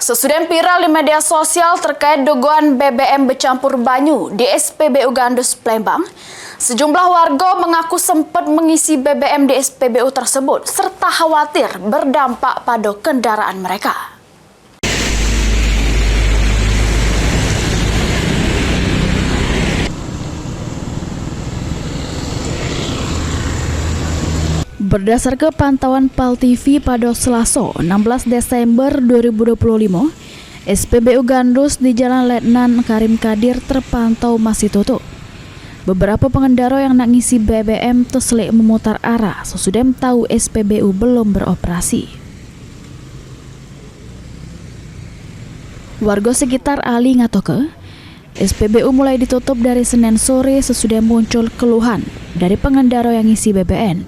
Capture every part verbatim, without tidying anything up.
Sesudah viral di media sosial terkait dugaan B B M becampur banyu di S P B U Gandus, Palembang, sejumlah warga mengaku sempat mengisi B B M di S P B U tersebut serta khawatir berdampak pada kendaraan mereka. Berdasarka pantauan Pal T V pada Selasa, enam belas Desember dua ribu dua puluh lima, S P B U Gandus di Jalan Letnan Karim Kadir terpantau masih tutup. Beberapa pengendara yang nak ngisi B B M teselik memutar arah sesudah tahu S P B U belum beroperasi. Warga sekitar Ali ngatoke, S P B U mulai ditutup dari Senin sore sesudah muncul keluhan dari pengendara yang ngisi B B M.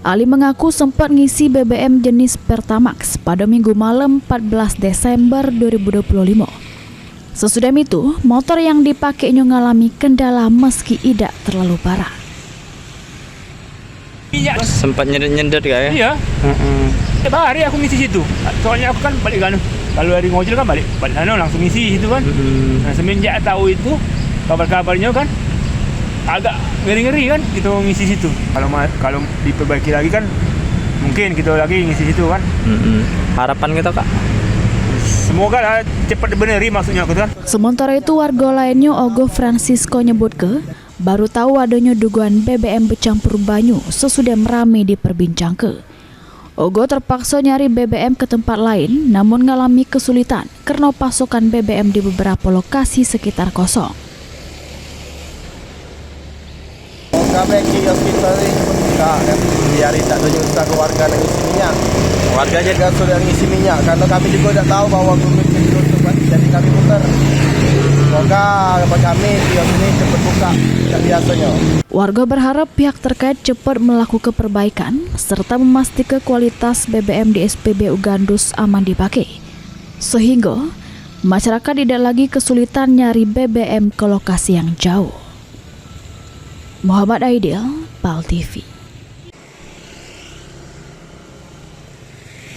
Ali mengaku sempat ngisi B B M jenis Pertamax pada Minggu malam empat belas Desember dua ribu dua puluh lima. Sesudah itu, motor yang dipakainya ngalami kendala meski idak terlalu parah. Minyak. Sempat nyedet-nyedet kak ya? Iya. Heeh. Tiap hari aku ngisi situ. Soalnya aku kan balik kan. Kalau hari ngojol kan balik, balik sana langsung ngisi situ kan. Mm-mm. Nah, semenjak tahu itu, kabar-kabarnya kan agak ngeri-ngeri kan kita ngisi situ. Kalau ma-, kalau diperbaiki lagi kan mungkin kita lagi ngisi situ kan. Mm-mm. Harapan kita kak? Semoga lah cepat dibeneri maksudnya aku tu kan. Sementara itu, warga lainnya Ogo Francisco nyebutke, baru tahu adanya dugaan B B M becampur banyu sesudah merame diperbincangke. Ogo terpaksa nyari B B M ke tempat lain, namun ngalami kesulitan karena pasokan B B M di beberapa lokasi sekitar kosong. Kami kios kita ni buka kan, biar tak ada nyusah ke warga nak ngisi minyak. Warga jadi sudah ngisi minyak karena kami juga tak tahu bahwa gurun itu tutup kan, jadi kami putar. Semoga apa kami kios ini cepat buka tak biasanya. Warga berharap pihak terkait cepat melakukan perbaikan serta memastikan kualitas B B M di S P B U Gandus aman dipakai, sehingga masyarakat tidak lagi kesulitan nyari B B M ke lokasi yang jauh. Muhammad Aidil, Pal T V.